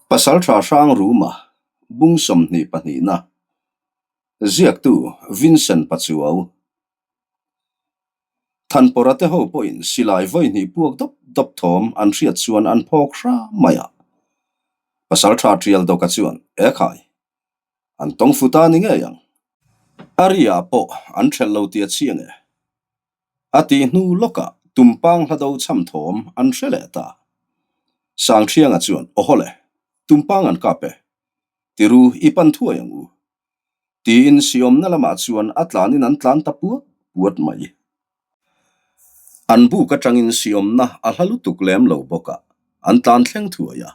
Pasalṭha Hrangruma bung 22na ziaktu Vincent Pachuau Thanpawra te ho pawhin silai vawi hnih puak dawp dawp thawm an hriat chuan an phawk hra mai a. Pasalṭha Ṭialdawka chuan, Ekhai, an tawng fu ta ni ngei ang. A ri-ah pawh an ṭhelh lo tih a chiang e. A tih hnu lawkah tumpang hlado cham thawm an hre leh ta. Sangṭhianga chuan, Aw le, tumpang an kap e. Tiru i pan thuai ang u. Tiin siawmna lamah chuan a tlanin an tlan ta puat puat mai. An buk atangin siawmna a hla lutuk lem lo bawk a, an tlan thleng thuai a.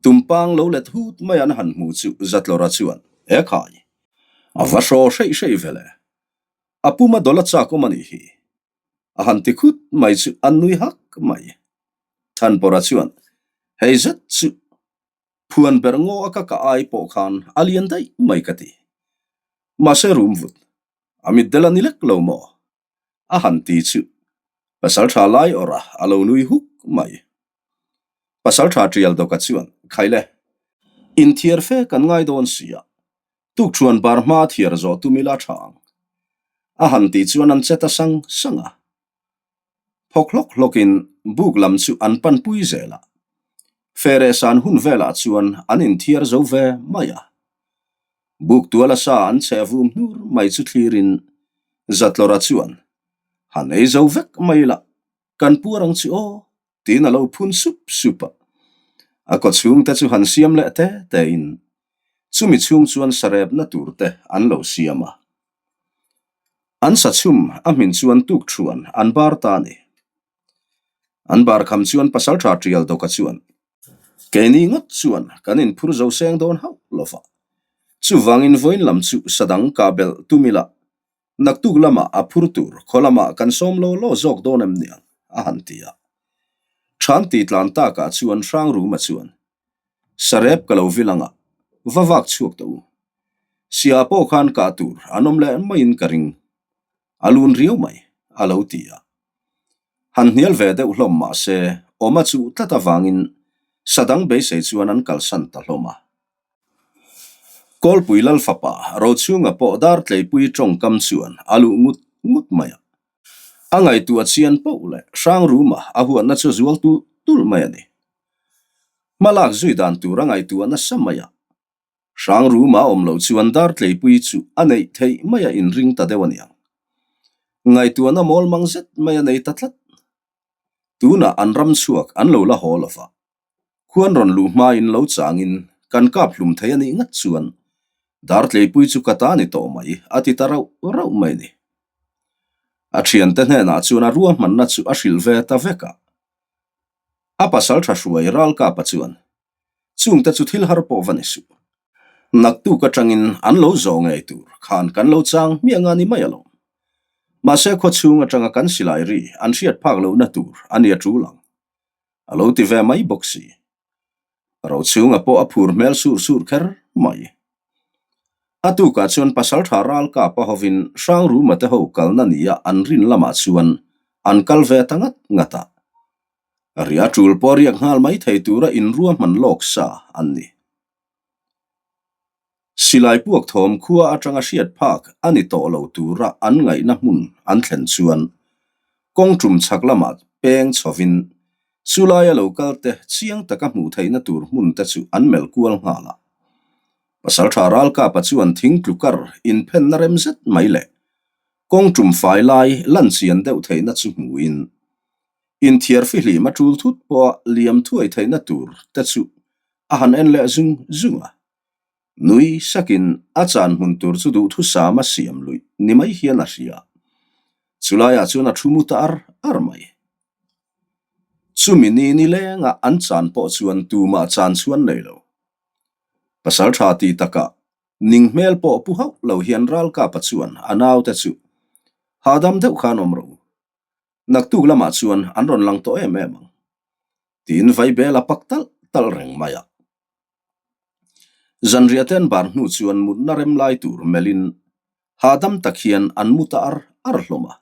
Tumpang lo let hut mai an han hmu chu Zatlawra chuan, Ekhai, a va hraw hreih hreih ve le. A puma dawla chak awm a nih hi. A han ti khut mai chu an nui hak mai. Thanpawra chuan, Hei zet chu phuan ber ngaw a ka kah ai pawh khan a lian daih mai ka ti. Mahse rum vut, a mitdel a ni lek lo maw? A han ti chu Pasaltha lai awrh a a lo nui huk mai. Pasaltha Tial Dawka chuan, Khaile, inthiar fe kan ngai dawn si a, Tukṭhuan bar hma thiar zawh tum ila tha ang. A han tih chuan an che ta sang sang a. Phawk hlawk hlawkin buk lam chu an panpui zel a. Fere san hun velah chuan an inthiar zo ve mai a. Buk tuala sa an cheh vum hnur mai chu thlirin Zatlawra chuan, Han ei zo vek mai ila, kan puar ang chu aw, tiin a lo phun sup sup a. A kawchhungte chu han siam leh te tein chumi chhung chuan sarepna tur te an lo siam a. An sa chhum a hmin chuan tuk thuan an bar ta a ni. An bar kham chuan Pasaltha Tial Dawka chuan, Keini ngawt chuan kan inphur zo seng dawn hauh lo va. Chuvangin vawiin lam chu sa dang kah belh tum ila Naktuk lamah a phur tur khaw lamah kan sawm lo law zawk dawn em niang? a han ti a. Than tih tlan takah chuan Hrangruma chuan, Sarep ka lo vil anga, va vak chhuak tawh u. Sia pawh khan kah tur an awm leh maiin ka ring. A lun riau mai, a lo ti a. Han hnial ve deuh hlawm mah se, awm a chuh tlat avangin sa dang beisei chuan an kalsan ta hlawm a. Kawlpui Lal fapa Rochhunga pawh Dartleipui tawngkam chuan a luh ngut ngut mai a. A ngaihtuah chian poh leh Hrangruma a huatna chu zual tulh tulh mai a ni. Hmalak zui dan tur a ngaihtuah nasa mai a. Hrangruma awm loh chuan Dartleipui chu a neih theih mai a inring ta deuh a niang. Ngaihtuahna mawlmang zet mai a nei ta tlat. Tunah an ram chhuak an lo la haw lo va. Khuan rawn luh hmain lo changin kan kap hlum thei a nih ngat chuan Dartleipui chu ka ta ni tawh mai a ti ta rauh rauh mai ni. A thiante hnenah chuan a ruahmanna chu a hrilh ve ta vek a. A pasal tha hruai Ralkapa chuan chungte chu thil har pawh va ni suh. Naktuk atangin an lo zawh ngei tur khan kan lo chang hmiah nga ni mai alawm. Mahse khawchhung atanga kan silai ri an hriat phak lohna tur a ni a tul ang. A lo ti ve mai bawk si. Rochhunga pawh a phur hmel sur sur kher mai. A tukah chuan Pasaltha Ralkapa hovin Hrangruma te ho kalna nia an rin lamah chuan an kal ve ta ngat ngat a. Ria tul pawh riak nghal mai thei tura inruahman lawk sa an ni. Silai puak thawm khua atanga hriat phak a ni tawh lo tura an ngaihna hmun an thlen chuan kawng tum chhak lamah peng chhovin chulaia lo kal te chiang taka hmuh theihna tur hmun te chu an melh kual nghal a. Pasaltha Ralkapa chuan thing tlu kar inphenna rem zet mai leh kawng tum fai lai lan chian deuh theihna chu hmuhin inthiar fihlim a tul thut pawha liam thuai theihna tur te chu a han en leh zung zung a. Nui sakin a chan hmun tur chu duhthusam a siam luih ni mai hian a hria. Chulaiah chuan a thu mu ta ar ar mai. Chumi ni nilenga an chan pawh chuan tumah chan chuan nei lo. Pasal tha ti takah ning hmel pawh pu hauh lo hian Ralkapa chuan a naute chu hahdam deuh khan awm rawh u. Naktuk lamah chuan an rawn lang tawh em em ang. Tiin vaibel a pak talh talh reng mai a. Zanriah te an bar hnu chuan mutna rem lai tur melhin hahdam tak hian an mu ta ar ar hlawm a.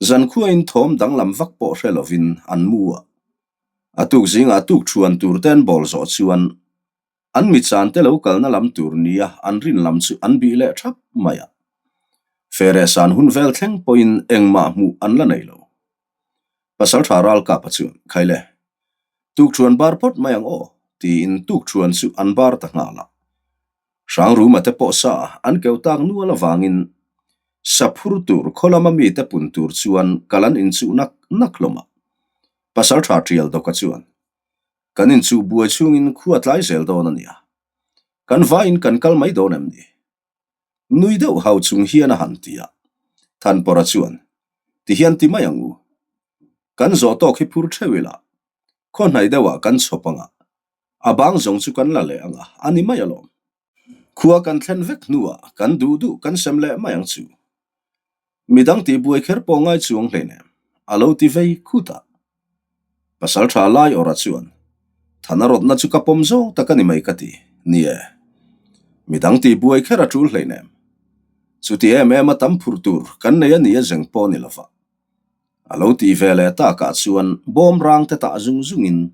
Zankhuain thawm danglam vak pawh hre lovin an mu a. A tuk zingah tuk thuan tur te an bawl zawh chuan an mi chante lo kalna lam tur nia an rin lam chu an bih leh thap mai a. Fereh san hun vel thleng pawhin engmah hmuh an la nei lo. Pasaltha Ralkapa chuan, Khaile, tuk thuan bar phawt mai ang aw, tiin tuk thuan chu an bar ta nghal a. Hrangruma te pawh sa an keu tak nual avangin sa phur tur khaw lama mite pun tur chuan kal an inchuh nak nak hlawm a. Pasaltha Tialdawka chuan, Kan inchuh buai chhungin khua tlai zel dawn a nia. Kan vaiin kan kal mai dawn em ni? Nui deuh hau chung hian a han ti a. Thanpawra chuan, Ti hian ti mai ang u. Kan zawh tawk hi phur theuh ila, khaw hnaih deuhah kan chhawp ang a, A bang zawng chu kan la leh ang a, a ni mai alawm. Khua kan thlen vek hnuah kan duh duh kan sem leh mai ang chu. Midang tih buai kher pawh ngai chuang hleinem, a lo ti vei khut a. Pasal tha lai awrh a chuan, Thana rawtna chu ka pawm zawng tak a ni mai ka ti, ni e. Midang tih buai kher a tul hleinem. Chuti em em a tam phur tur kan nei a ni a zeng pawh ni lova. A lo tih ve leh takah chuan bawm rang te tah zung zungin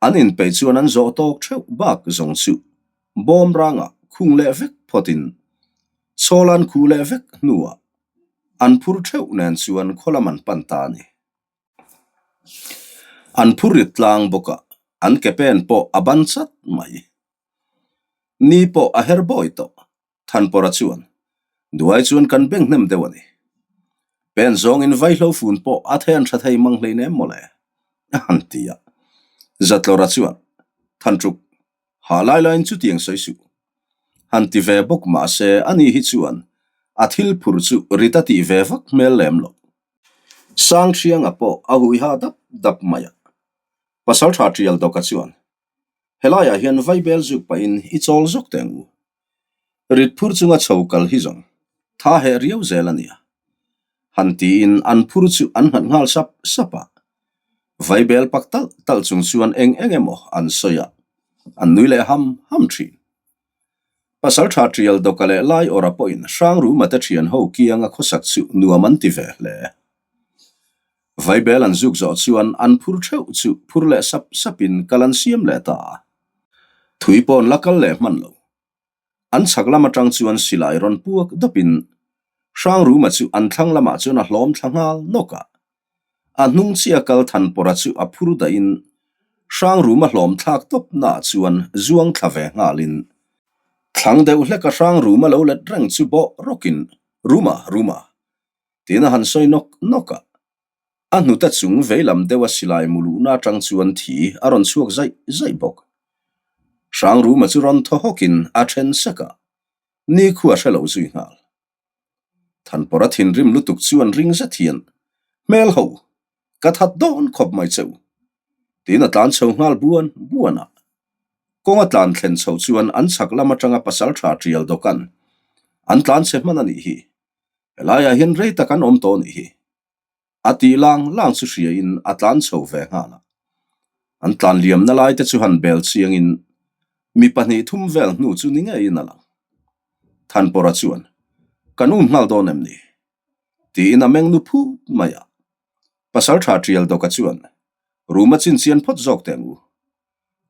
An inpeih chuan an zawh tawk theuh bak zawng chu bawm rangah khung leh vek phawtin chawl an khuh leh vek hnuah an phur theuh nen chuan khaw lam an pan ta a ni. An phur rit tlang bawk a, an ke pen pawh a ban chat mai. Ni pawh a her bawi tawh. Thanpawra chuan, Duai chuan kan beng hnem deuh a ni. Pen zawngin vaihlo fun pawh a thei an tha thei mang hleinem mawle, a han ti a. Zatlawra chuan, Thanchuk, ha lai laiin chutiang sawi suh. Han ti ve bawk mahse ani hi chuan a thil phur chu rit a tih ve vak hmel lem lo. Sangthianga pawh a hui ha dap dap mai a. Pasaltha Tialdawka chuan, Helaiah hian vaibel zuk pahin i chawl zawk teh ang u. Rit phur chunga chho kal hi zawng tha heh riau zel a nia. Han tiin an phur chu an nghat nghal sap sap a. Vaibel pak talh talh chung chuan eng eng emaw an sawi a, an nui leh ham ham thin. Pasaltha Tial Dawka leh Lai Awra pawhin Hrangruma te thian ho kianga khawsak chu nuam an ti ve hle. Vaibel an zuk zawh chuan an phur theuh chu phur leh sap sapin kal an siam leh ta a. Thui pawn la kal leh hman lo. An chhak lam atang chuan silai rawn puak dawpin Hrangruma chu an thlang lamah chuan a hlawm thla nghal nawk a. A hnung chiah kal Thanpawra chu a phur dahin Hrangruma hlawm thlak tawp naah chuan zuang thla ve nghalin thlang deuh hleka Hrangruma lo let reng chu bawh rawkin, Ruma, Ruma! Tiin a han sawi nawk nawk a. A hnute chung veilam deuha silai mu luhna atang chuan thi a rawn chhuak zaih zaih bawk. Hrangruma chu rawn thaw hawkin a then sek a, nikhua hre lo zui nghal. Thanpawra thinrim lutuk chuan ring zet hian, Hmel ho, ka that dawn khawp mai che u, tiin a tlan chho nghal buan buan a. Kawng a tlan thlen chhoh chuan an chhak lam atanga pasaltha tial dawkan an tlan chhe hman a nih hi. Helaiah hian rei tak an awm tawh a nih hi. A tih lang lang chu hriain a tlan chho ve nghal a. An tlan liamna lai te chu han bel chiangin mi pahnih thum vel hnu chu ni ngeiin a lang. Thanpawra chuan, Kan um nghal dawn em ni? tiin a meng nu phut mai a. Pasaltha Tialdawka chuan, Room a chinchian phawt zawk teh ang u.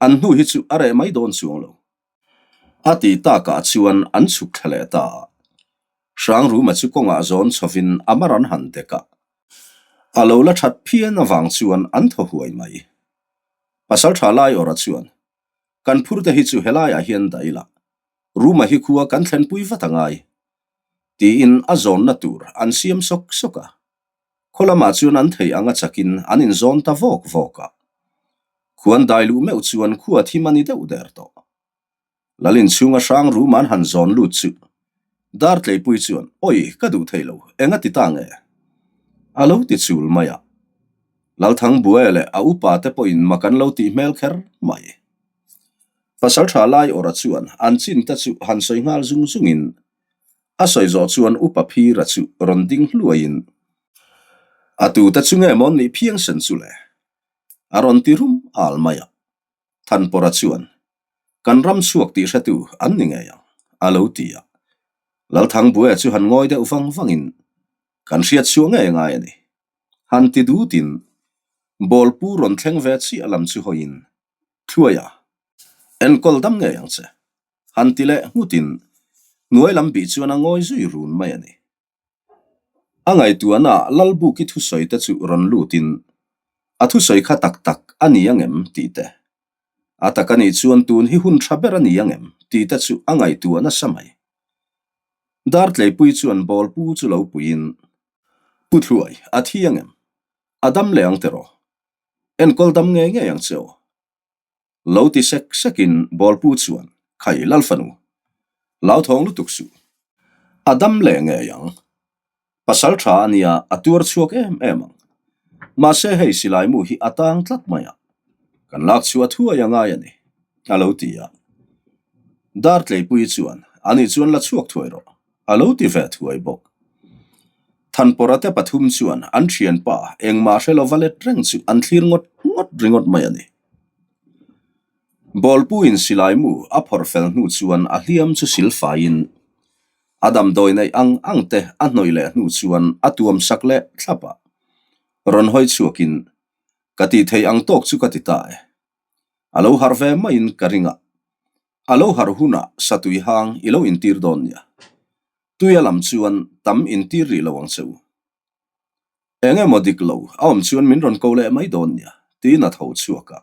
An hnu hi chu a reh mai dawn chuang lo. A ti takah chuan an chhuk thla leh ta a. Hrangruma chu kawngah zawn chhovin a mar an han dek a. A lo la that phian avang chuan an thaw huai mai. Pasaltha Laiawrha chuan, Kan phurte hi chu helaiah hian dah ila, Ruma hi khua kan thlenpui vat a ngai, tiin a zawnna tur an siam sawk sawk a. Khaw lamah chuan an thei anga chakin an inzawn ta vawk vawk a. Khuan dai luh meuh chuan khua thim a ni deuh der tawh. Lal inchhunga hrang rum an han zawn lut chu Dartleipui chuan, Awi, ka duh thei lo, eng a ti ta nge? A lo ti chul mai a. Lalthangbuaia leh a upa te pawhin mak an lo tih hmel kher mai. Pasaltha Laiawrha chuan an chin te chu han sawi nghal zung zungin A sawi zawh chuan Upa Phira chu rawn ding hluaiin, A tute chu nge maw nih phiang sen chu le? A rawn ti rum al mai a. Thanpawra chuan, Kan ram chhuak tih hretu an ni ngei ang, a lo ti a. Lalthangbuaia chu han ngawi deuh vang vangin, Kan hriat chhuah ngei ngai a ni. Han ti dutin. Bawlpu rawn thleng ve chiah lam chu hawiin, Thluaia, enkawl dam ngei ang che, han ti leh nghutin hnuai lam bih chuan a ngawi zui run mai a ni. A ngaihtuahna Lalbuki thusawi te chu rawn lutin, A thusawi kha tak tak a ni ang em? tih te, A tak a nih chuan tun hi hun tha ber a ni ang em? tih te chu a ngaihtuah nasa mai. Dartleipui chuan bawlpu chu lo puiin, Pu Thluai, a thi ang em? A dam leh ang tiraw? Enkawl dam ngei ngei ang che aw. Lo ti sek sekin bawlpu chuan, Khai Lalfanu, lauthawng lutuk suh. A dam leh ngei ang. Pasal tha a nia, a tuar chhuak em em ang. Mahse hei silai mu hi a tang tlat mai a, kan lak chhuah thuai a ngai a ni, a lo ti a. Dartleipui chuan, Ani chuan la chhuak thuai rawh. A lo ti ve thuai bawk. Thanpawra te pathum chuan an thianpa engmah hre lova let reng chu an thlir ngawt ngawt ringawt mai a ni. Bawlpuiin silai mu a phawrh fel hnu chuan a hliam chu silfaiin a damdawi neih ang ang te a hnawih leh hnu chuan a tuam sak leh thlap a. Rawn hawi chhuakin, Ka tih theih ang tawk chu ka ti ta e. A lo harh ve maiin ka ring a. A lo harh hunah satui hang i lo intir dawn nia. Tuia lam chuan tam intir rih lo ang che u. Eng emaw dik lo a awm chuan min rawn ko leh mai dawn nia, tiin a tho chhuak a.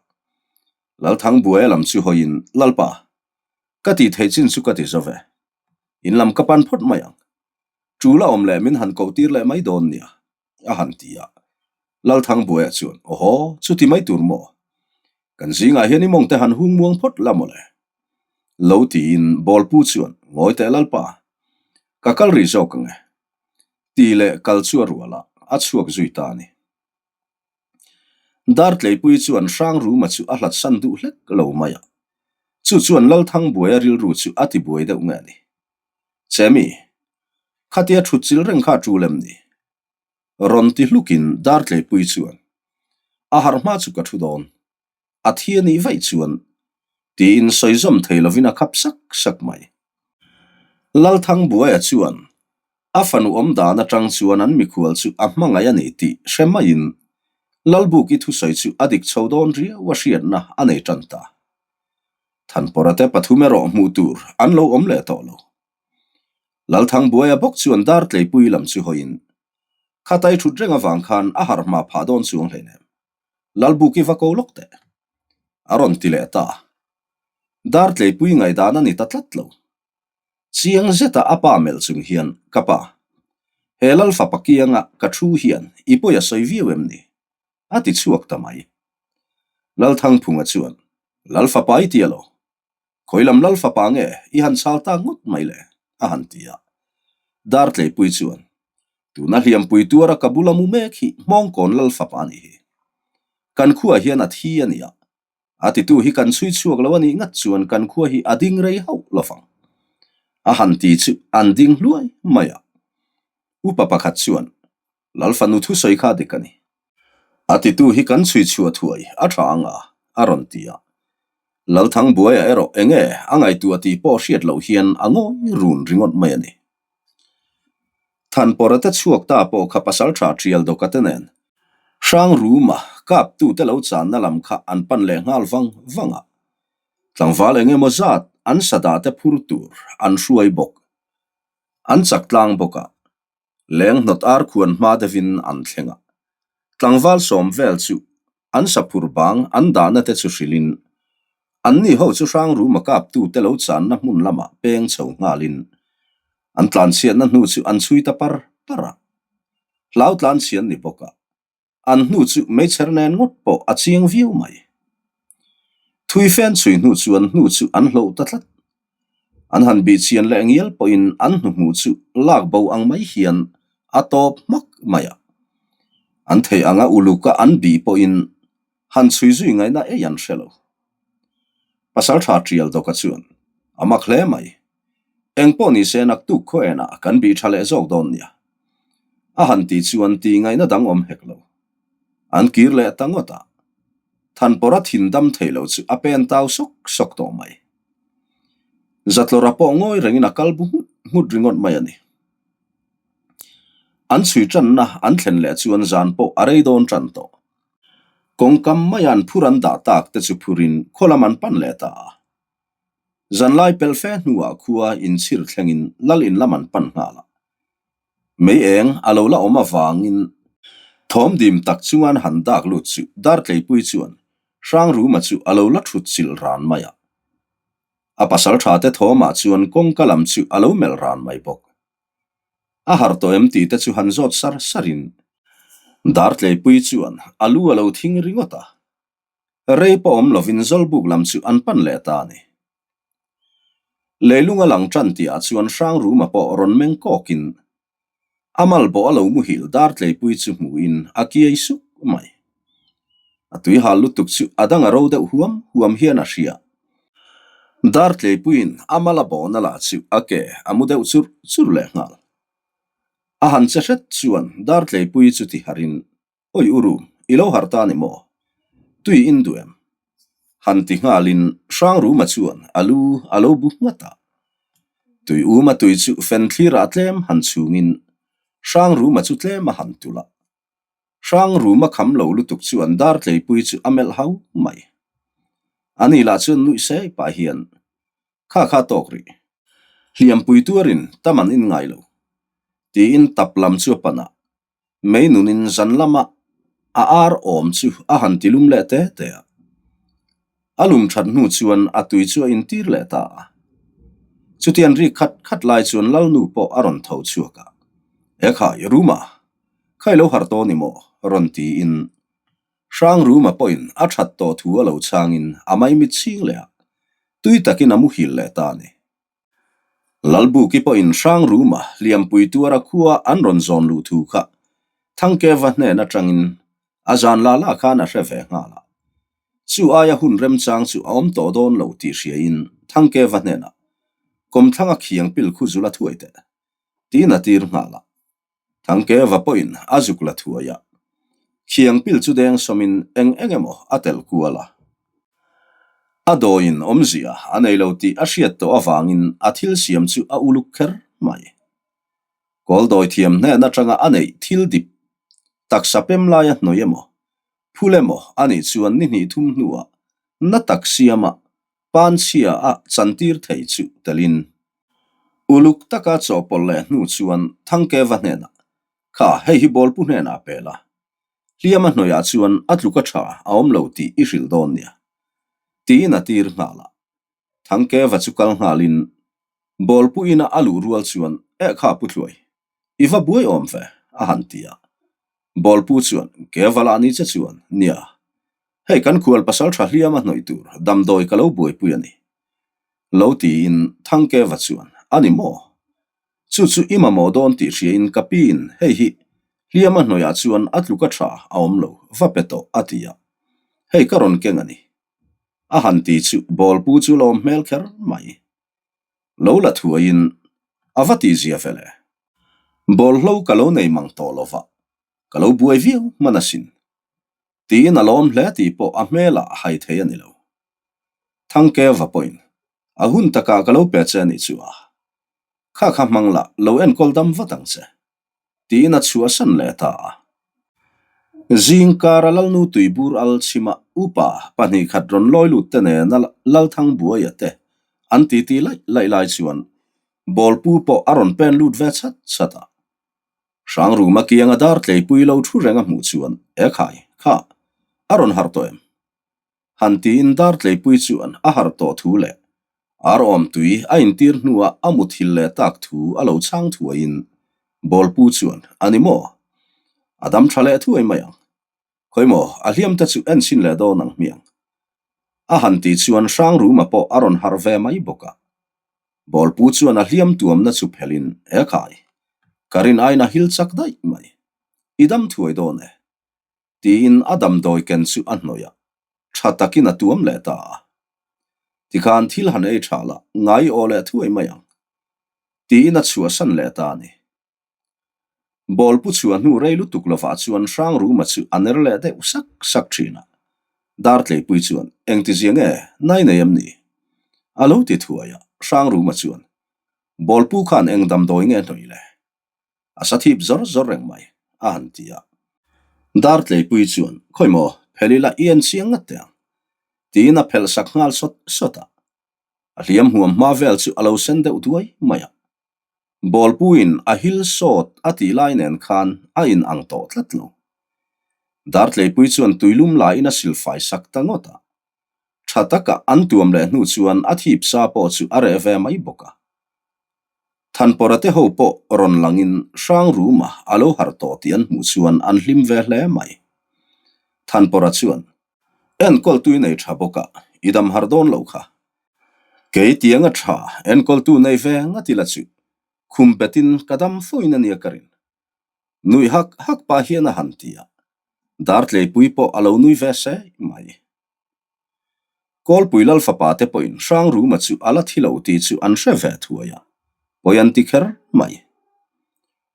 Lalthangbuaia lam chu hawiin, Lalpa, ka tih theih chin chu ka ti zo ve. In lam ka pan phawt mai ang. Tul a awm leh min han koh tir leh mai dawn nia. a han ti a. Lalthangbuaia chuan, Awhaw, chuti mai tur maw? Kan zingah hian i mawngte han hung muang phawt la mawle. Lo tiin Bawlpu chuan, Ngawi teh Lalpa, ka kal rih zawk ang e. Ti leh kal chu a rual a, a chhuak zui ta a ni. Dartleipui chuan Hrangruma chu a hlatsan duh hlek lo mai a. Chu chuan Lalthangbuaia rilru chu a tibuai deuh nge a ni. Chemi, khatia thut chil reng kha a tul em ni? Rawn ti hlukin Dartleipui chuan, A harh hma chu ka thu dawn, a thi a nih vaih chuan, tiin sawi zawm thei lovin a khap sak sak mai. Lalthangbuaia chuan a fanu awm dan atang chuan an mikhual chu a hmangaih a ni tih hre maiin Lalbuki thusawi chu a dik chho dawn riau a hriatna a nei tan ta. Thanpawra te pathum erawh hmuh tur an lo awm leh tawh lo. Lalthangbuaia bawk chuan Dartleipui lam chu hawiin, Khatai thut reng avang khan a harh hma phah dawn chuang hleinem. Lalbuki va ko lawk teh. A rawn ti leh ta. Dartleipui ngaihdan a ni ta tlat lo. Chiang zeta a pa melh chung hian, Ka pa, he Lalfapa kianga ka thu hian i pawi a sawi viau em ni? A ti chhuak ta mai. Lalthangphunga chuan, Lalfapa i ti alo? Khawi lam Lalfapa nge i han chhal tak ngawt mai le? a han ti a. Dartleipui chuan, Tuna hliampui tuara ka bula mu mek hi Hmawngkawn Lalfapa a nih hi. Kan khuaah hian a thi a nia. A titu hi kan chhui chhuak lo a nih ngat chuan kan khua hi a ding rei hauh lovang. A han ti chu an ding hluai mai a. Upa pakhat chuan, Lalfanu thusawi kha dik a ni. A titu hi kan chhui chhuah thuai a tha ang a, a rawn ti a. Lalthangbuaia erawh enge a ngaihtuah tih pawh hriat loh hian a ngawi run ringawt mai a ni. Thanpawra te chhuak ta pawh kha pasaltha Tial Dawka te nen Hrangruma kaptute lo channa lam kha an pan leh nghal vang vang a. Tlangval engemaw zat an sadah te phur tur an hruai bawk. An chak tlang bawk a. Leng hnawt ar khuan hma deuhin an thleng a, tlangval sawm vel chu an saphur bang an dahna te chu hrilhin anni ho chu Hrangruma kaptute lo channa hmun lamah peng chho nghalin an tlanchhiatna hnu chu an chhui ta par par a, hlau tlanchhian ni bawk a. An hnu chu meichher nen ngawt pawh a chiang viau mai. Thui fen chhui hnu chuan hnu chu an hloh ta tlat. An han bih chian leh ngial pawhin an hnuhmuh chu lak bo ang mai hian a tawp hmak mai a. An theih anga uluka an bih pawhin han chhui zui ngaihna ei an hre lo. Pasaltha Tial Dawka chuan, A mak hle mai. Eng pawh ni se naktuk khaw enah kan bih tha leh zawk dawn nia. A han tih chuan tih ngaihna dang awm hek lo. An kir leh ta ngawt a. Thanpawra thin dam thei lo chu a pen tau sawk sawk tawh mai. Zatlawra pawh ngawi rengin a kal bu nghut nghut ringawt mai a ni. An chhui tanna an thlen leh chuan zan pawh a rei dawn tan tawh. Kawngkam maia an phur an dah tak te chu phurin khaw lam an pan leh ta a. Zanlai pelh fe hnuah khua inchhir thlengin lal in lam an pan nghal a. Mei eng a lo la awm avangin thawm dim tak chunga an han dak lut chu Dartleipui chuan Hrangruma chu a lo la thut chilh ran mai a. A pasal tha te thawmah chuan kawngka lam chu a lo melh ran mai bawk. A harh tawh em tih te chu han zawt sar sarin Dartleipui chuan a lu a lo thing ringawt a. Rei pawh awm lovin Zawlbuk lam chu an pan leh ta a ni. Leilung a lang tan tihah chuan Hrangruma pawh rawn meng kawkin a malbawh a lo muhil Dartleipui chu hmuhin a kiai suk mai. A tuihal lutuk chu a dang a ro deuh huam huam hian a hria. Dartleipuiin a mal a bawhna lah chu a ke a mu deuh churh churh leh nghal. A han che hret chuan Dartleipui chu ti harin Awi u rum, i lo harh ta ni maw? Tui in duh em? Han ti nghalin Hrangruma chuan a lu a lo bu nghat a. Tui uma tui chu fen thlirah tlem han chhungin Hrangruma chu tlem a han tulh a. Hrangruma kham lo lutuk chuan Dartleipui chu a melh hau mai. Ani lah chuan nuih sei pah hian, Kha kha tawk rih. Hliampui tuarin tam an in ngai lo. Tiin tap lam chu a pan a. Mei nunin zan lama a ar awm chu a han ti lum leh te te a. A lum that hnu chuan a tui chu a intir leh ta a. Chutian rik khat khat lai chuan Lalnu pawh a rawn tho chhuak a. Ekhai, Ruma, kha i lo harh tawh ni maw? rawn tiin Hrangruma pawhin a that tawh thu a lo chhangin a maimit chhing leh a, tui takin a muhil leh ta a ni. Lalbuki pawhin Hrangruma hliampui tuara khua an rawn zawn luh thu kha Thangkeva hnen atangin a zan la la khan a hre ve nghal a. Chu aia hun remchang chu a awm tawh dawn lo tih hriain Thangkeva hnenah, Kawmthlanga khiang pil khu zula thuai teh, tiin a tir nghal a. Thangkeva pawhin a zuk la thuai a, khiang pil chu deng sawmin eng eng emaw a tel kual a. A dawiin awmzia a nei lo tih a hriat tawh avangin a thil siam chu a uluk kher mai. Kawl dawi thiam hnen atanga a neih thil dip taksa pem laia hnawih emaw, phul emaw a nih chuan ni hnih thum hnuah na tak siama Panchhia a chantir thei chu telin uluk taka chawhpawlh leh hnu chuan Thangkeva hnenah, Kha, hei hi bawlpu hnenah pe la. Hliama hnuaiah chuan a tluka tha a awm lo tih i hrilh dawn nia. Tiin a tir nghal a. Thangkeva chu kal nghalin bawlpu ina a luh rual chuan, Eh kha Pu Thluai, i va buai awm ve, a han ti a. Bawlpu chuan, Keva lah ni che chuan, nia, Hei kan khual pasal tha hliam a hnawih tur damdawi ka lo buaipui a ni. Lo tiin Thangkeva chuan, A ni maw? Chu chu i mamawh dawn tih hriain ka piin hei hi hliam a hnawihah chuan a tluka tha a awm lo, va pe tawh a ti a. Hei ka rawn keng a ni. A han ti chu bawlpu chu lawm hmel kher mai. Lo la thuaiin a va tihzia ve le. Bawlhlo ka lo nei mang tawh lo va, ka lo buai viau hman asin. Tiin a lawm hle tih pawh a hmelah a hai thei a ni lo. Thangkeva pawhin, A hun takah ka lo pe che a nih chu a. Kha kha hmang lah lo enkawl dam vat ang che. Tiin a chhuahsan leh ta a. Zing kara Lalnu Tuibur al chhima upa 2 khat rawn lawi lut te nena Lalthangbuaia te an titi laih laih lai chuan Bawlpu pawh a rawn pen lut ve chat chat a. Hrangruma kianga dar tleipui lo thu reng a hmuh chuan, E khai, kha, a rawn harh tawh em? Han tiin dar tleipui chuan a harh tawh thu leh ar awm tui a intir hnuah a muthil leh tak thu a lo chhang thuaiin Bawlpu chuan, A ni maw? A dam tha leh thuai mai ang. Khawi maw, a hliam te chu en chhin leh dawn ang hmiang. A han tih chuan Hrangruma pawh a rawn harh ve mai bawk a. Bawlpu chuan a hliam tuamna chu phelhin, E khai, ka rin aiin a hil chak daih mai. I dam thuai dawn e. Tiin a damdawi ken chu a hnawih a, tha takin a tuam leh ta a. Tikhan thil han ei tha la, ngai aw leh thuai mai ang. Tiin a chhuahsan leh ta a ni. Bawlpu chhuah hnu rei lutuk lovah chuan Hrangruma chu a ner leh deuh sak sak thin a. Dartleipui chuan, Engtizia nge, nai nei em ni? A lo ti thuai a, Hrangruma chuan, Bawlpu khan eng damdawi nge hnawih le? A sa thip zawr zawr reng mai, a han ti a. Dartleipui chuan, Khawi maw? phelh ila i en chiang ngat teh ang, tiin a phelh sak nghal sawt sawt a. A hliam huam hma vel chu a lo sen deuh duai mai a. Bawlpuiin a hil sawt a tih lai nen khan a in ang tawh tlat lo. Dartleipui chuan tuilum laiin a silfai sak ta ngawt a. Tha taka an tuam leh hnu chuan a thip sa pawh chu a reh ve mai bawk a. Thanpawra te ho pawh rawn langin Hrangruma a lo harh tawh tih an hmuh chuan an hlim ve hle mai. Thanpawra chuan, Enkawltu i nei tha bawk a, i dam harh dawn lo kha. Kei tianga tha enkawltu nei ve ngat ila chu khum betin ka dam foin a nia ka rin. Nui hak hak pah hian a han ti a, Dartleipui pawh a lo nui ve se mai. Kawlpui Lal fapa te pawhin Hrangruma chu a la thi lo tih chu an hre ve thuai a, pawi an ti kher mai.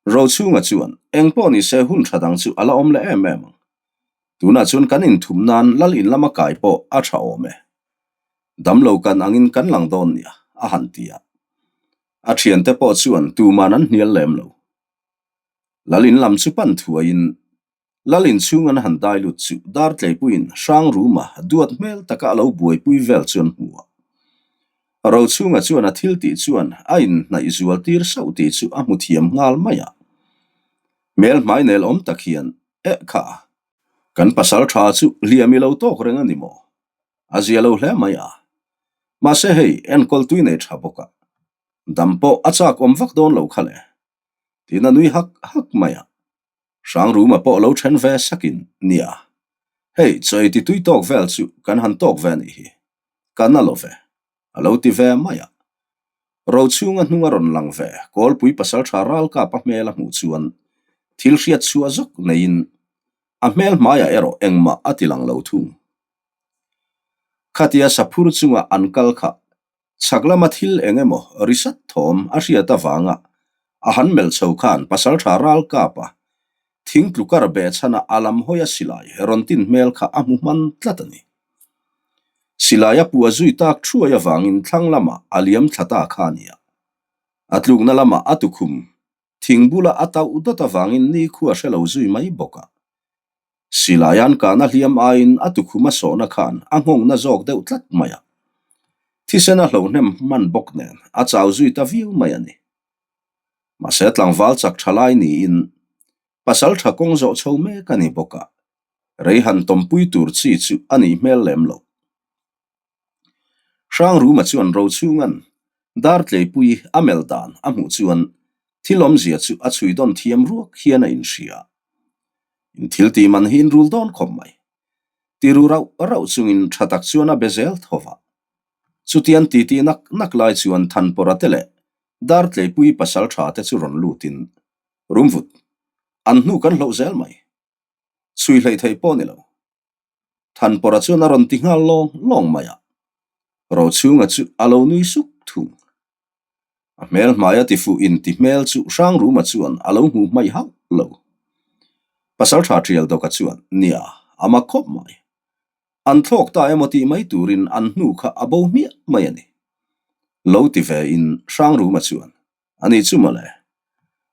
Rochhunga chuan engpawh nise hun tha dang chu a la awm leh em em ang. Tunah chuan kan inthum nan Lal in lama kai pawh a tha awm e. Damlo kan angin kan lang dawn nia, a han ti a. A thiante pawh chuan tuman an hnial lem lo. Lal in lam chu pan thuaiin Lal inchhung an han dai lut chu Dartleipuiin Hrangruma duat hmel taka a lo buaipui vel chu an hmu a. Rochhunga chuan a thil tih chuan a inhnaih zual tir sauh tih chu a hmu thiam nghal mai a. Hmel hmai nel awm tak hian, Eh kha, kan pasal tha chu hliam i lo tawk reng a ni maw? A zia lo hle mai a. Mahse hei, enkawl tui nei tha bawk a. Dam pawh a chak awm vak dawn lo kha le. Tiin a nui hak hak mai a. Hrangruma pawh lo then ve sakin, Nia, hei chaw ei ti tui tawk vel chu kan han tawk ve anih hi. Ka na lo ve, a lo ti ve mai a. Rochhunga hnung a rawn lang ve, Kawlpui pasaltha ralkap a hmel a hmuh chuan thil hriat chhuah zawk neiin a hmel hmaiah erawh engmah a ti lang lo thung. Khatia saphur chunga an kal kha Chhak lama thil eng emaw risat thawm a hriat avanga a han melh chho khan pasaltha ral kap a, thing tlukar behchhana a lam hawi a silai rawn tin hmel kha a hmu hman tlat a ni. Silai a puah zui tak thuai avangin thlang lamah a liam thla ta kha a ni a. A tlukna lamah a tukhum thing bula a tauh dawt avangin nikhua hre lo zui mai bawk a. Silaia'n kahna hliam aiin a tukhum a sawhna khan a nghawngna zawk deuh tlat mai a. Thisen a hlohnem hman bawk nen a chau zui ta viau mai a ni. Mahse tlangval chak tha lai niin pasal tha kawng zawh chho mek a ni bawk a, rei han tawmpui tur chi chu a nih hmel lem lo. Hrangruma chuan Rochhunga'n Dartleipui a melh dan a hmuh chuan thil awmzia chu a chhui dawn thiam ruak hian a inhria. In thil tih man hi in rul dawn khawp mai. Tiru rauh rauh chungin tha tak chuan a be zel tho va. Chutian titi nak nak lai chuan Thanpawra te leh Dartleipui pasal tha te chu rawn lutin Rumvut, an hnu kan hloh zel mai. Chhui hleih theih pawh ni lo. Thanpawra chuan a rawn ti nghal lawng lawng mai a, Rochhunga chu a lo nui suk thung. A hmel hmaia tifuh inti hmel chu Hrangruma chuan a lo hmuh hmaih hauh lo. Pasaltha Tialdawka chuan, Nia, a mak khawp mai. An thlawk ta emaw tih mai turin an hnu kha a bo hmiah mai a ni. Lo ti ve in Hrangruma chuan, A ni chu mawle,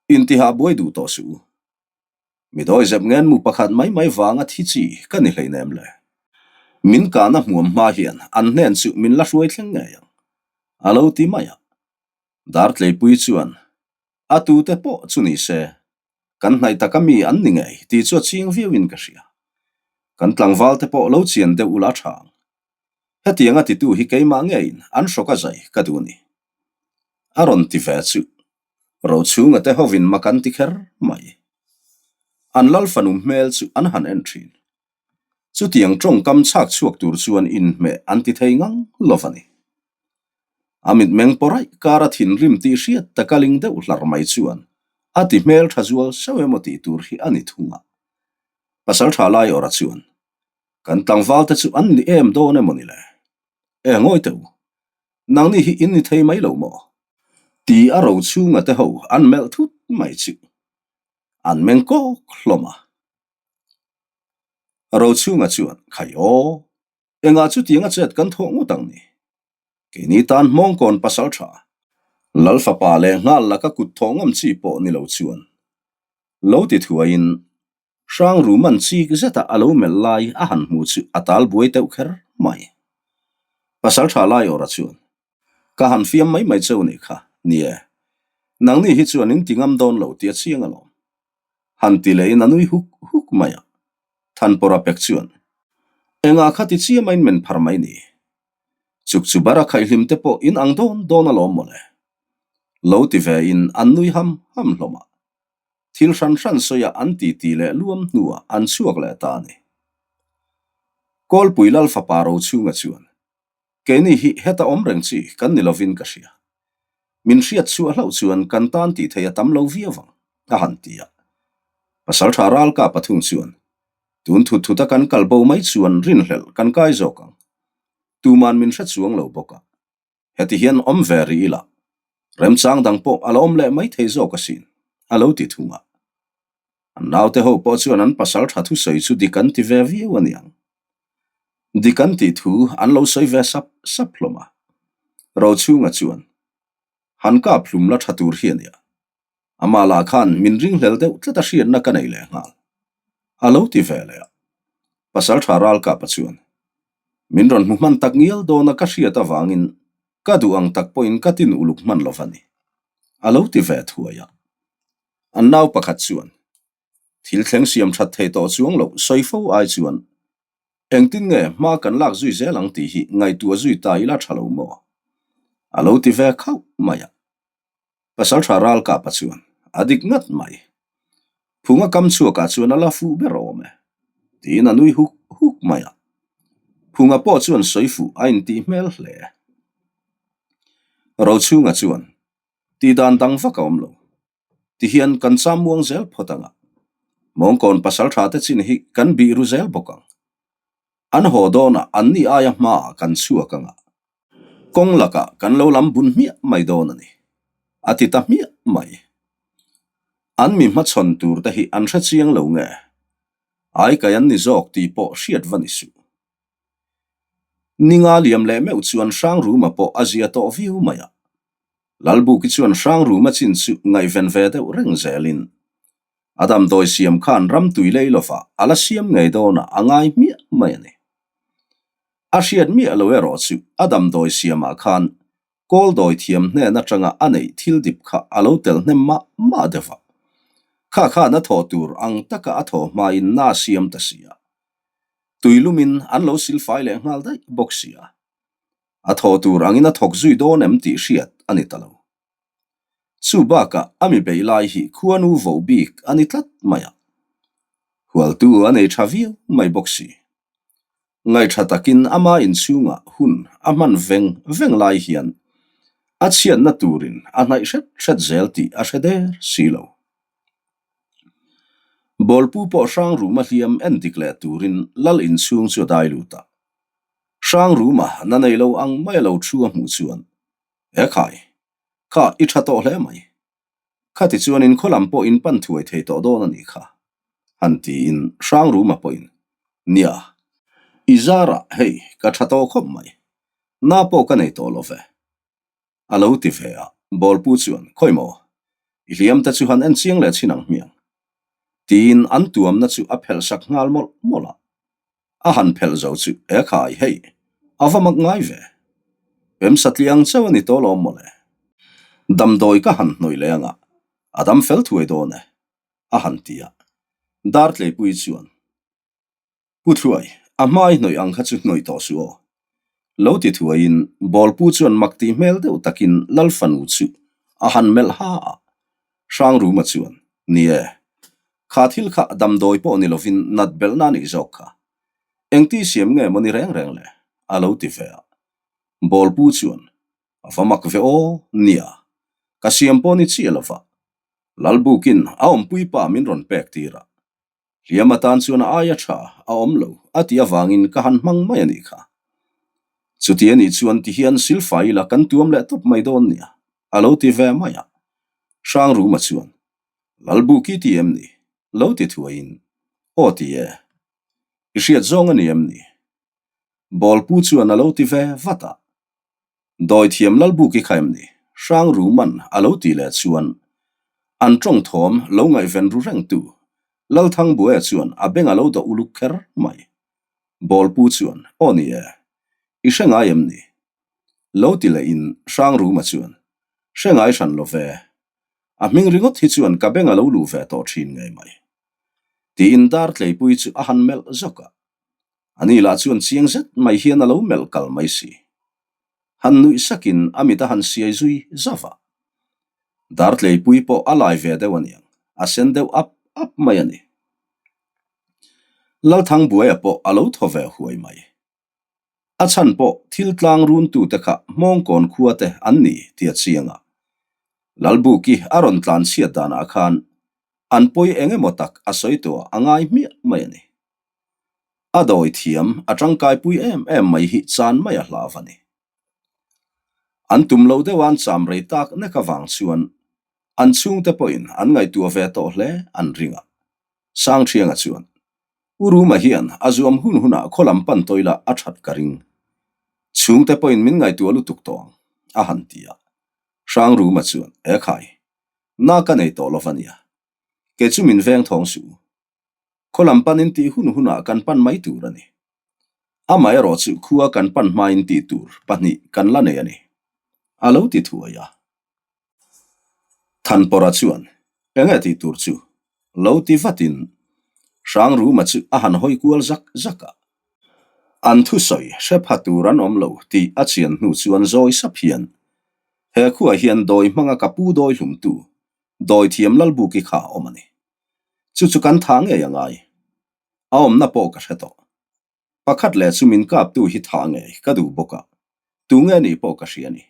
intihah buai duh tawh suh u. Mi dawizep ngen mu pakhat mai mai vanga thi chi ka ni hleinem le. Min kahna hmuam hma hian an hnen chu min la hruai thleng ngei ang, a lo ti mai a. Dartleipui chuan, A tute pawh chu ni se, kan hnaih taka mi an ni ngei tih chu a ching viauin ka hria. Kan tlangval te pawh lo chian deuh ula tha ang. Hetianga titu hi keimah ngeiin an hrawk a zai ka duh a ni. A rawn ti ve chu Rochhunga te hovin mak an ti kher mai. An lal fanu hmel chu an han en thin. Chutiang tawngkam chhak chhuak tur chuan inhmeh an ti thei ngang lo va ni. A mitmeng pawraih kara thinrim tih hriat taka ling deuh hlar mai chuan a ti hmel tha zual sauh emaw tih tur hi a ni thung a. Pasaltha Laiawrha chuan, Kan tlangval te chu an ni em dawn emaw ni le? E ngawi teh u, nangni hi in ni thei mai lo maw? Ti a ro chhunga te ho an melh thut mai chu an meng kawk hlawm a. Ro chhunga chuan, Khai aw, engah chutianga chet kan thawh ngawt ang ni? Keini tan hmawngkawn pasal tha, Lal fapa leh nghal laka kut thawh ngam chi pawh ni lo chuan lo ti thuaiin. Hrangruman chik zeta a lo melh lai a han hmu chu a tal buai deuh kher mai. Pasaltha Laiawra chuan, Ka han fiam mai mai cheu nih kha, ni e. Nangni hi chuan in ti ngam dawn lo tih a chiang alawm. Han ti lehin a nui huk huk mai a. Thanpawra pek chuan, Engah kha ti chiam a in men phar mai ni? Chuk chu bara khaihlim te pawh in ang dawn dawn alawm mawle. Lo ti ve in an nui ham ham hlawm a. Thil hran hran sawiah an ti ti leh luam hnuah an chhuak leh ta a ni. Kawlpui Lal fapa Rochhunga chuan, Keini hi heta awm reng chi kan ni lovin ka hria. Min hriat chhuah hlauh chuan kan tan tih theih a tam lo viau ang, a han ti a. Pasaltha Ralka pathum chuan, Tun thut thuta kan kal bo mai chuan rinhlelh kan kai zawk ang. Tuman min hre chuang lo bawk a. Heti hian awm ve rih ila, remchang dang pawh a la awm leh mai thei zawk asin, a lo ti thung a. An naute ho pawh chuan an pasal tha thusawi chu dik an ti ve viau a niang. Dik an tih thu an lo sawi ve sap sap hlawm a. Rochhunga chuan, Han kap hlum la tha tur hi a nia. Amah lah khan min ringhlel deuh tlat a hriatna ka nei leh nghal. A lo ti ve leh a. Pasal tha Ralkapa chuan, Min rawn hmu hman tak ngial dawna ka hriat avangin ka duh ang tak pawhin ka tin uluk hman lo va ni. A lo ti ve thuai a. An nau pakhat chuan, Thil thleng siam that thei tawh chuang loh sawi fo ai chuan engtin nge hma kan lak zui zel ang tih hi ngaihtuah zui ta ila tha lo maw? A lo ti ve khauh mai a. Pasaltha Ralkapa chuan a dik ngat mai. Phunga kam chhuakah chuan a la fuh ber awm e, tiin a nui huk huk mai a. Phunga pawh chuan sawi fuh a intih hmel hle. Rochhunga chuan tihdan dang vak a awm lo. Tihian kan cham muang zel phawt ang a, Mawngkawn pasaltha te chin hi kan bih ru zel bawk ang. An haw dawnah anni aia hmaah kan chhuak ang a, kawng lakah kan lo lam bun hmiah mai dawn a ni, a ti ta hmiah mai. An mi hmachhawn tur te hi an hre chiang lo nge? Aikai an ni zawk tih pawh hriat va ni suh. Ninga liam leh meuh chuan Hrangruma pawh a zia tawh viau mai a. Lalbuki chuan Hrangruma chin chu ngaihven ve deuh reng zelin a damdawi siam khan ramtui lei lova a la siam ngei dawnah a ngai hmiah mai a ni. A hriat miah lo erawh chu a damdawi siamah khan Kawl dawi thiam hnen atanga a neih thil dip kha a lo tel hnem mah mah deuh a. Kha khan a thawh tur ang taka a thawh hmain na siam ta si a. Tui lumin an lo silfai leh nghal daih bawk si a. A thawh tur angin a thawk zui dawn em tih hriat a ni ta lo. Chu bakah a mi beih lai hi khuanu voh bik a ni tlat mai a. Hualtu a nei tha viau mai bawk si. Ngaihṭha takin ama inchhungah hun a hman veng veng lai hian a chhiatna turin a hnaih hret hret zel tih a hre der si lo. Bawlpu pawh Hrangruma hliam en dik leh turin lal inchhung chu a dai lut a. Hrangruma na nei lo ang mai a lo thu a hmuh chuan, Ekhai, kha i ṭha tawh hle mai. Khati chuan in khaw lam pawh in pan thuai thei tawh dawn a nih kha, han tiin Hrangruma pawhin, Nia, i zarah hei ka tha tawh khawp mai, na pawh ka nei tawh lo ve, a lo ti ve a, Bawlpu chuan, Khawi maw, i hliam te chu han en chiang leh chhin ang hmiang, tiin an tuamna chu a phelh sak nghal mawlh mawlh a. A han phelh zo chu e khai hei, a va mak ngai ve. Pem satliang chauh a ni tawh lawm mawle. Damdawi ka han hnawih leh anga a dam fel thuai dawn e, a han ti a. Dartleipui chuan, Pu Thluai, a hmai hnawih ang kha chu hnawih tawh suh aw. Lo ti thuaiin Bawlpu chuan mak tih hmel deuh takin Lal fanu chu a han melh ha a. Hrangruma chuan, Ni e, kha thil kha damdawi pawh ni lovin nat belhna a nih zawk kha. Engti siam nge maw ni reng reng le? a lo ti ve a. Bawlpu chuan, A va mak ve aw, nia, ka siam pawh ni chiah lova, Lalbukin a awmpui pa min rawn pek tir a. Hliam atan chuan a aia tha a awm lo a tih avangin ka han hmang mai a nih kha. Chuti a nih chuan ti hian silfai ila kan tuam leh tawp mai dawn nia, a lo ti ve mai a. Hrangruma chuan, Lalbuki ti em ni? Lo ti thuaiin, Aw ti e. I hriat zawng a ni em ni? Bawlpu chuan a lo ti ve vat a. Dawithiam Lalbuki kha em ni? Hrangruman a lo tih leh chuan an tawng thawm lo ngaihven ru rengtu. Lalthangbuaia chuan a beng a lo dawh uluk kher mai. Bawlpu chuan, Aw ni e, i hre ngai em ni? Lo ti leh in Hrangruma chuan, Hre ngai hran lo ve. A hming ringawt hi chuan ka beng a lo luh ve tawh thin ngei mai. Tiin dar tleipui chu a han melh zawk a. Ani lah chuan chiang zet mai hian a lo melh kal mai si. Han nuih sakin a mit a han siai zui zauh a. Dartleipui pawh a lai ve deuh aniang, a sen deuh ap ap mai a ni. Lalthangbuaia pawh a lo thaw ve huai mai. A chhan pawh thil tlang runtute kha Hmawngkawn khua te an ni tih a chiang a. Lalbuki a rawn tlan chhiat danah khan an pawi eng emaw tak a sawi tawh a ngai hmiah mai a ni. A dawi thiam, a tangkaipui em em mai hi chan mai a hlav a ni. An tum lo deuh a an cham rei tak nek avang chuan an chhungte pawhin an ngaihtuah ve tawh hle an ring a. Sangthianga chuan, U Ruma hian a zuam hun hunah khaw lam pan tawih lah a that ka ring. Chhungte pawhin min ngaihtuah lutuk tawh ang, a han ti a. Hrang Ruma chuan, Ekhai, na ka nei tawh lo va nia. Kei chu min veng thawng suh u. Khaw lam panin tih hun hunah kan pan mai tur a ni. Amaherawh chu khua kan pan hmain tih tur pahnih kan la nei a ni. A lo ti thuai a. Thanpawrha chuan, Enge tih tur chu? Lo ti vatin Hrangruma chu a han hawi kual zak zak a. An thusawi hre pha tur an awm lo tih a chian hnu chuan zawi sap hian, He khuah hian dawi hmanga ka pu dawi hlumtu Dawithiam Lalbuki kha a awm a ni. Chu chu kan tha ngei a ngai. A awmna pawh ka hre tawh. Pakhat leh chu min kaptu hi tha ngei ka duh bawk a, tunge nih pawh ka hria ni.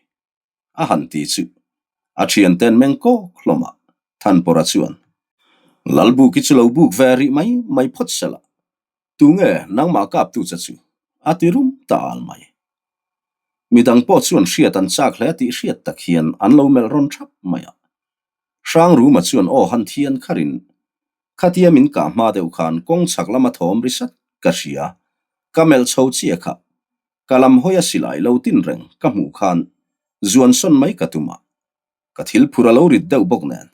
A han ti chu a thianten meng kawk hlawm a, Thanpawrha chuan, Lalbuki chu lo buk ve rih mai mai phawt se la, tunge nangmah kaptu che chu? a ti rum ta al mai. Midang pawh chuan hriat an chak hle tih hriat tak hian an lo melh rawn thap mai a. Hrangruma chuan aw han thian kharin, Khatia min kah hma deuh khan kawng chhak lama thawm ri sat ka hria, ka melh chho chiah kha. Ka lam hawi a silai lo tin reng ka hmuh khan zuan sawn mai ka tum a, ka thil phur a lo rit deuh bawk nen.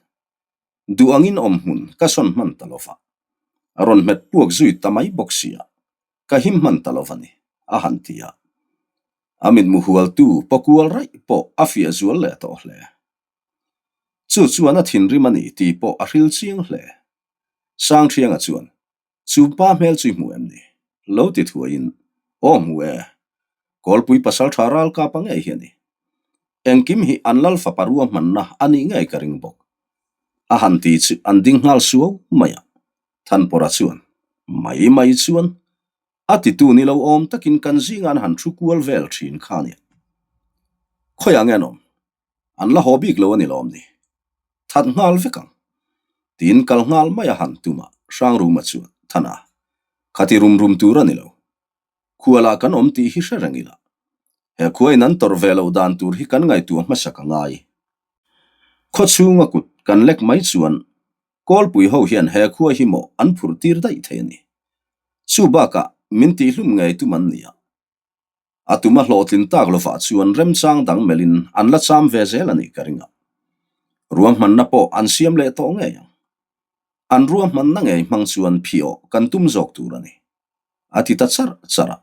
Duh angin awm hmun ka sawn hman ta lo va, a rawn hmet puak zui ta mai bawk sia, ka him hman ta lo va ni, a han ti a. A mitmu hualtu pawkual raih pawh a fiah zual leh tawh hle. Chu chuan a thinrim a ni tih pawh a hril chiang hle. Sangthianga chuan, Chu pa hmel chu i hmu em ni? Lo ti thuaiin, Aw hmu e. Kawlpui pasal tha ral kapa ngei hi a ni. Engkim hi an lal fapa ruahmanna a nih ngei ka ring bawk. A han ti chu an ding nghal suau mai a. Thanpawrha chuan, Mai mai chuan, a titu ni lo awm takin kan zinga an han thu kual vel thin kha a nia. Khawiah nge an awm? An la haw bik lo a ni lawm ni? That nghal vek ang. Tiin kal nghal mai a han tum a, Hrangruma chuan, Thana, khati rum rum tur a ni lo. Khualah kan awm tih hi hre reng ila. He khuain an tawrh ve loh dan tur hi kan ngaihtuah hmasak a ngai. Khaw chhunga kut kan lek mai chuan Kawlpui ho hian he khua hi maw an phurh tir daih thei a ni. Chu bakah min tihhlum ngei tum an ni a. A tum a hlawhtlin tak lovah chuan remchang dang melhin an la cham ve zel a nih ka ring a. Ruahmanna pawh an siam leh tawh ngei ang. An ruahmanna ngei hmang chuan phiawh kan tum zawk tur a ni. A ti ta charh charh a.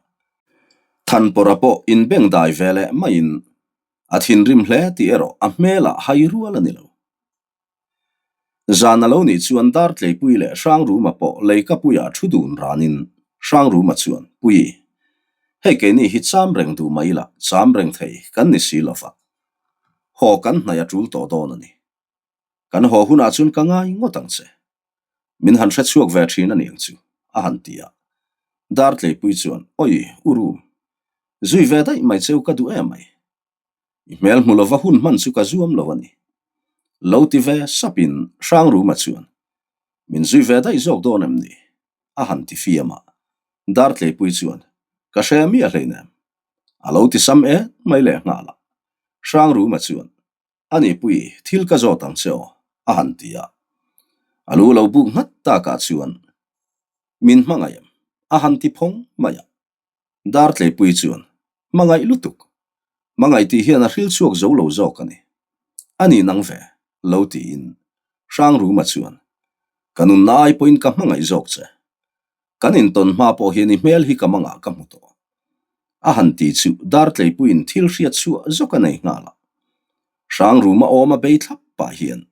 Thanpawrha pawh inbengdai ve leh maiin a thinrim hle tih erawh a hmelah hai rual a ni lo. Zan a lo nih chuan Dartleipui leh Hrangruma pawh Leikapuia thu dun ranin Hrangruma chuan, Pui, hei keini hi cham reng duh mai ila, cham reng thei kan ni si lova, haw kan hnaih a tul tawh dawn a ni. Kan haw hunah chuan ka ngai ngawt ang che. Min han hre chhuak ve thin a ni ang chu, a han ti a. Dartleipui chuan, Awi, u Rum, zui ve daih mai cheu ka duh em mai. I hmel hmu lova hun hman chu ka zuam lo a ni. Lo ti ve sapin Hrangruma chuan, Min zui ve daih zawk dawn em ni? a han ti fiam a. Dartleipui chuan, Ka hre miah hleinem. A lo ti sam et mai leh nghal a. Hrangruma chuan, A ni pui, thil ka zawt ang che aw, a han ti a. A lu lo buk nghat takah chuan, Min hmangaih em? a han ti phawng mai a. Dartleipui chuan, Hmangaih lutuk! Hmangaih tih hian a hril chhuak zo lo zawk a ni. A ni nang ve, lo tiin Hrangruma chuan. Ka nunna ai pawhin ka hmangaih zawk che. Kan intawn hma pawh hian i hmel hi ka mangah ka hmu tawh. A han ti chu Dartleipuiin thil hriat chhuah zawk a nei nghal a. Hrangruma awm a bei thlap pah hian,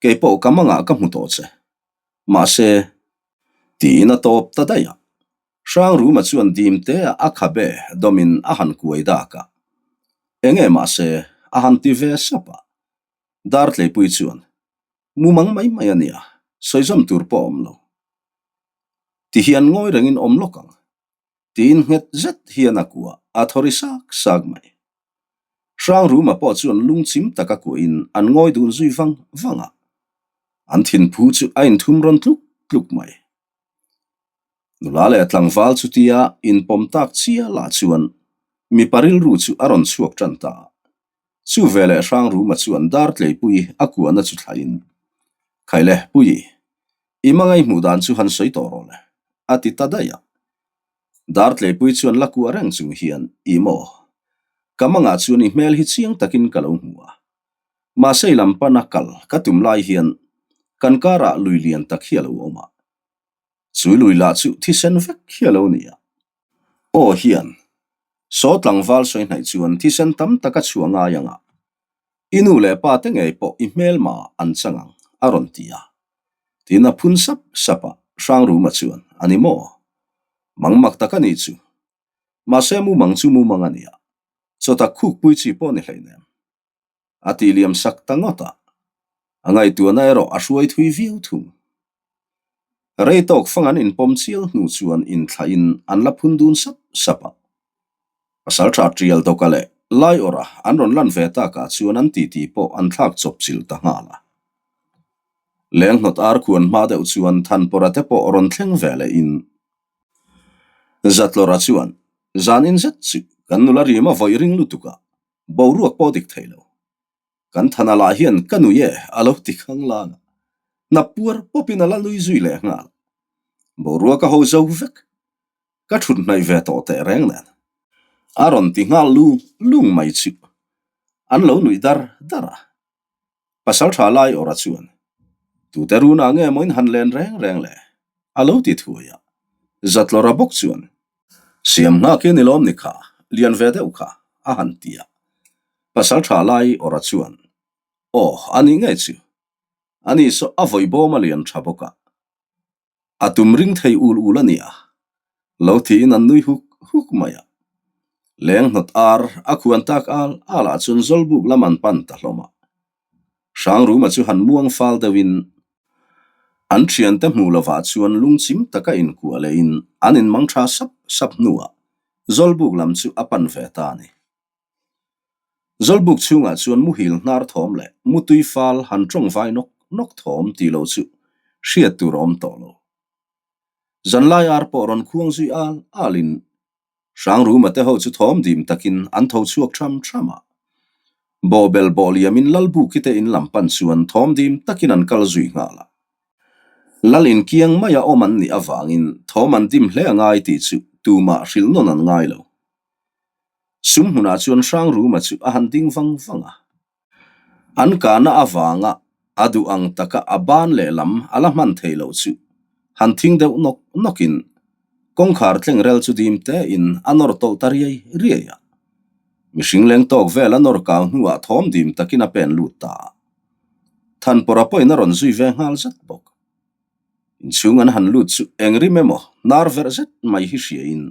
Kei pawh ka mangah ka hmu tawh che. Mahse, tiin a tawp ta daih a. Hrangruma chuan dim te a khabe dawmin a han kuai dak a. Enge mahse, a han ti ve sap a. Dartleipui chuan, Mumang mai mai a nia, sawizawm tur pawh a awm lo. Ti hian ngawi rengin awm lawk ang. Tiin nghet zet hian a kuah a thaw ri sak sak mai. Hrangruma pawh chuan lungchim taka kuahin an ngawi dun zui vang vang a. An thinphu chu a inthum rawn tluk tluk mai. Nula leh tlangval chutia inpawm tak chiah lah chuan mipa rilru chu a rawn chhuak tan ta a. Chu veleh Hrangruma chuan Dartleipui a kuahna chu thlahin, Khaile, Puii, i mangai hmuh dan chu han sawi tawh rawh le, a ti ta daih a. Dartleipui chuan la kuah reng chung hian, I maw? Ka mangah chuan i hmel hi chiang takin ka lo hmu a. Mahse i lam pana kal ka tum lai hian kan karah lui lian tak hi a lo awm a. Chu lui lah chu thisen vek hi a lo ni a. Aw hian, saw tlangval sawi hnaih chuan thisen tam tak a chhuah ngai ang a, i nu leh pa te ngei pawh i hmelma an chang ang, a rawn ti a. Tin a phun sap sap a, Hrangruma chuan, A ni maw? Mangmak tak a nih chu. Mahse mumang chu mumang a nia, chawtak khukpui chi pawh ni hleinem. A tih liam sak ta ngawt a, a ngaihtuahna erawh a hruai thui viau thung. Rei tawk fang an inpawm chial hnu chuan inthlahin an la phun dun sap sap a. Pasal tha tial tawka leh Laiawrha an rawn lan ve takah chuan an titi pawh an thlak chawp chilh ta nghal a. Lenghnawt ar khuan hma deuh chuan Thanpawrha te pawh rawn thleng ve lehin Zatlawrha chuan zanin zet chu kan nula rima vawih ring lutuk a, Boruak pawh dik thei lo. Kan thana lah hian ka nui e a lo ti khang lang a, hnap puar pawpin a la nui zui leh nghal. Boruak a ho zo vek. Ka thut hnaih ve tawh teh reng nen. A rawn ti nghal lung lung mai chu. An lo nuih dar dar a. Pasal tha lai awrh a chuan, Tute runa nge maw in han len reng reng le? A lo ti thuai a. Zatlawra bawk chuan, Siam nghak i ni lawm ni kha, lian ve deuh kha, a han ti a. Pasal tha lai awrh a chuan, Aw, a nih ngei chu. Ani saw a vawi bawm a lian tha bawk a. A tum ring thei ul ul a nia, lo tiin an nui huk huk mai a. Leng hnawt ar a khuan tak al al ah chuan Zawlbuk lam an pan ta hlawm a. Hrangruma chu han muang fal deuhin an thiante hmuh lovah chuan lungchim taka inkuah lehin an inmang tha sap sap hnuah Zawlbuk lam chu a pan ve ta a ni. Zawlbuk chhungah chuan muhil hnar thawm leh mutui fal han tawng vai nawk nawk thawm tih loh chu hriat tur a awm tawh lo. Zanlai ar pawh rawn khuang zui al alin Hrangruma te ho chu thawm dim takin an tho chhuak tham tham a. Bawhbel bawh liamin Lalbuki te in lam pan chuan thawm dim takin an kal zui nghal a. Lal in kiang maia awm an nih avangin thawm an dim hle a ngai tih chu tumah hrilh nawn an ngai lo. Sum hmunah chuan Hrangruma chu a han ding vang vang a. An kahna avanga a duh ang taka a ban lehlam a la hman thei loh chu han thing deuh nawk nawkin kawngkhar tleng rel chu dim tein a nawr tawlh ta riai riai a. Mihring leng tawk vel a nawr kau hnuah thawm dim takin a pen lut ta a. Thanpawrha pawhin a rawn zui ve nghal zat bawk. Inchhung an han lut chu eng rim emaw hnar verh zet mai hi hriain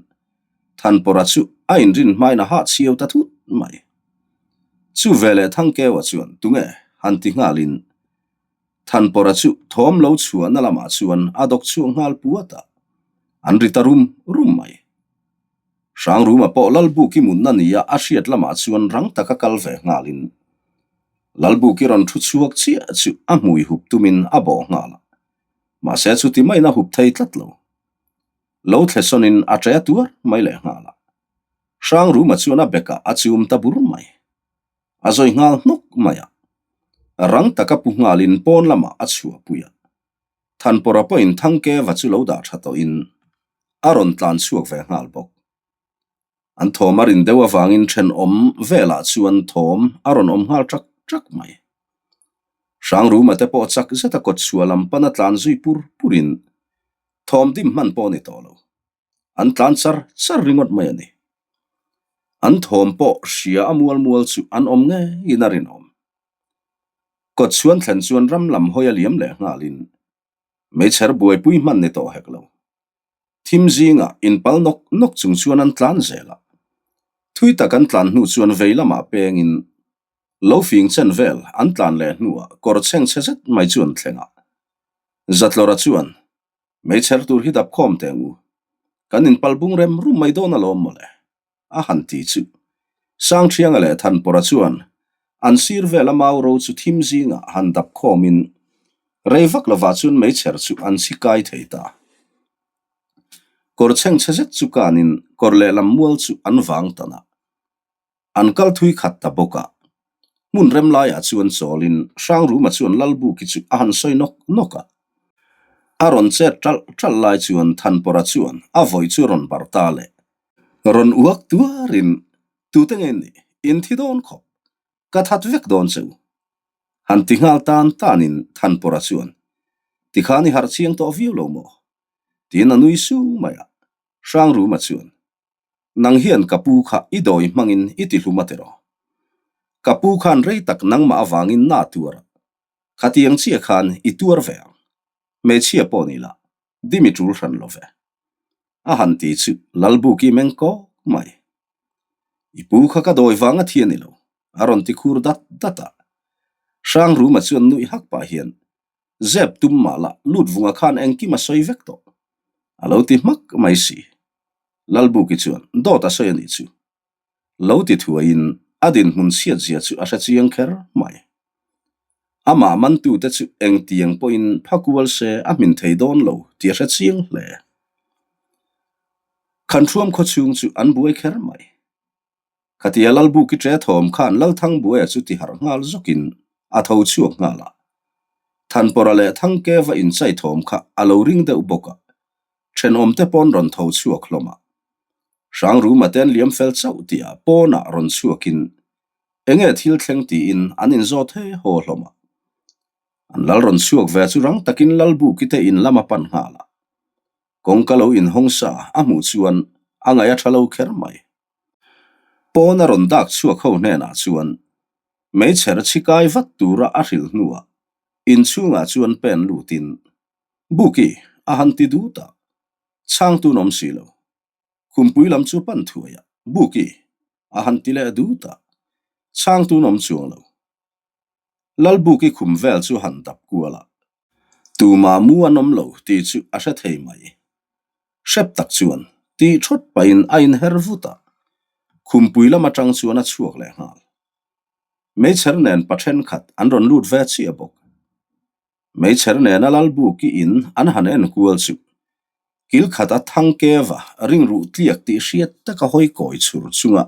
Thanpawrha chu a inrin hmain a hahchhiau ta thut mai. Chu veleh Thangkeua chuan tunge han ti nghalin Thanpawrha chu thawm lo chhuahna lamah chuan a dawk chhuak nghal puat a, an ri ta rum rum mai. Hrangruma pawh Lalbuki munna nia a hriat lamah chuan rang taka kal ve nghalin Lalbuki rawn thu chhuak chiah chu a hmui hup tumin a bawh nghal a, mahse chuti maiin a hup thei tlat lo. Lo thlesawnin a ṭe tuar mai leh nghal a, Hrangruma chuan a bekah a chum ta bur mai. A zawi nghal hnawk mai a, rang taka pu nghalin pawn lamah a chhuahpui a. Thanpawrha pawhin Thangkeva chu lo dah tha tawhin a rawn tlan chhuak ve nghal bawk. An thawm a rin deuh avangin thenawm velah chuan thawm a rawn awm nghal ṭak ṭak mai. Hrangruma te pawh chak zeta kawtchhuah lam pana tlan zui pur purin thawm dim hman pawh a ni tawh lo. An tlan char char ringawt mai a ni. An thawm pawh hria a mual mual chu an awm ngeiin a rinawm. Kawtchhuan thlen chuan ram lam hawi a liam leh nghalin meichher buaipui hman ni tawh hek lo. Thim zingah inpal nawk nawk chung chuan an tlan zel a. Thui tak an tlan hnu chuan vei lamah pengin lo fing chen vel an tlan leh hnuah kawr chheng chhe zet mai chu an thleng a. Zatlawra chuan Meichher tur hi dap khawm teh ang u. Kan inpal bung rem rum mai dawn alawm mawle. A han ti chu. Sangthianga leh Thanpawra chuan an sir vela mau ro chu thim zingah han dap khawmin rei vak lovah chuan meichher chu an chhi kai thei ta. Kawr chheng chhe zet chu kanin kawr lehlam mual chu an vang tan a. An kal thui khat ta bawk a. Hmun rem laiah chuan chawlin Hrangruma chuan Lalbuki chu a han sawi nawk nawk a. A rawn chet ṭalh ṭalh lai chuan Thanpawra chuan a vawi chu rawn bar ta leh. Rawn uak tuarin, Tute nge nih? In thi dawn khawp. Ka that vek dawn che u. Han ti nghal tan tanin Thanpawra chuan, Tikhan i harh chiang tawh viau lo maw? Tiin a nui sung mai a. Hrangruma chuan, Nang hian ka pu kha i dawi hmangin i ti hlum a tiraw? Ka pu khan rei tak nangmah avangin na tuar a, khatiang chiah khan i tuar ve ang. Hmeichhia pawh ni la, dim i tul hran lo ve. A han ti chu Lalbuki meng kawk mai. I pu kha ka dawi vang a thi a ni lo, a rawn ti khur dat dat a. Hrangruma chuan nuih hak pah hian Zep tum mah lah lut vunga khan engkim a sawi vek tawh. A lo ti hmak mai si. Lalbuki chuan dawt a sawi a nih chu. Lo ti thuaiin a dinhmun chhiat zia chu a hre chiang kher mai. Amah mantute chu engtiang pawhin pha kual se a hmin thei dawn lo tih a hre chiang hle. Khanṭhuam khawchhung chu an buai kher mai. Khatia Lalbuki ṭe thawm khan Lalthangbuaia chu ti harh nghal zawkin a tho chhuak nghal a. Thanpawra leh Thangkeva inchai thawm kha a lo ring deuh bawk a, ṭhenawmte pawn rawn tho chhuak hlawm a. Hrangruma te an liam fel chauh tihah pawnah rawn chhuakin enge thil thleng tiin an inzawt he haw hlawm a. An lal rawn chhuak ve chu rang takin Lalbuki te in lam a pan nghal a. Kawngka lo inhawng sa a hmuh chuan a ngaih a ṭha lo kher mai. Pawn a rawn dak chhuak ho hnenah chuan meichher chhikai vat tura a hrilh hnuah inchhungah chuan pen lutin, Buki, a han ti dut a, chhang tun awm si lo. Khumpui lam chu pan thuai a, Buki, a han ti leh dut a, chhang tun awm chuang lo. Lalbuki khum vel chu han dap kual a, tumah mu an awm lo tih chu a hre thei mai. Hrep tak chuan tih thawt pahin a inher vut a, khumpui lam atang chuan a chhuak leh nghal. Meichher nen pa thenkhat an rawn lut ve chiah bawk. Meichher nena Lalbuki in an han en kual chu kil khata Thangkeva ringruh tliak tih hriat taka hawi kawi chhur chunga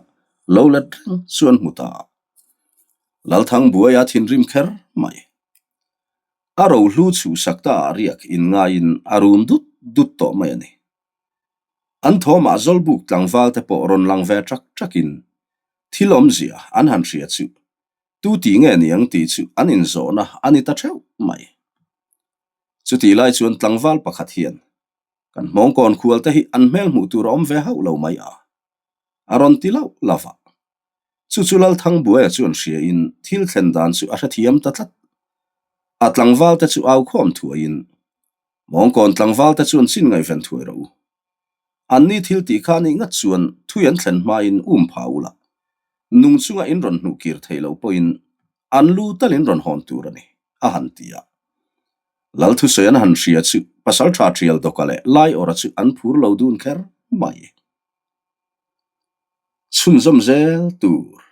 lo let reng chu an hmu ta a. Lalthangbuaia thinrim kher mai. A rohlu chhuhsak ta ah riak in ngaiin a run dut dut tawh mai a ni. An thawmah Zawlbuk tlangval te pawh rawn lang ve ṭak ṭakin thil awmzia an han hria chu tu tih nge niang tih chu an inzawhna a ni ta ṭheuh mai. Chutih lai chuan tlangval pakhat hian kan hmawngkawn khual te hi an hmel hmuh tur a awm ve hauh lo mai a, a rawn ti lauh lauh a. Chu chu Lalthangbuaia chuan hriain thil thlen dan chu a hrethiam ta tlat. A tlangval te chu au khawm thuaiin, Mawngkawn tlangval te chuan chin ngaihven thuai rawh u. Anni thil tih kha nih ngat chuan thui an thlen hmain um pha ula, nung chunga in rawn hnuh kir theih loh pawhin an lu talin rawn hawn tur a ni, a han ti a. Lalthusawi an han hria chu Pasalṭha Ṭialdawka leh Laiawrha chu an phur lo dun kher mai. Chhunzawm zel tur.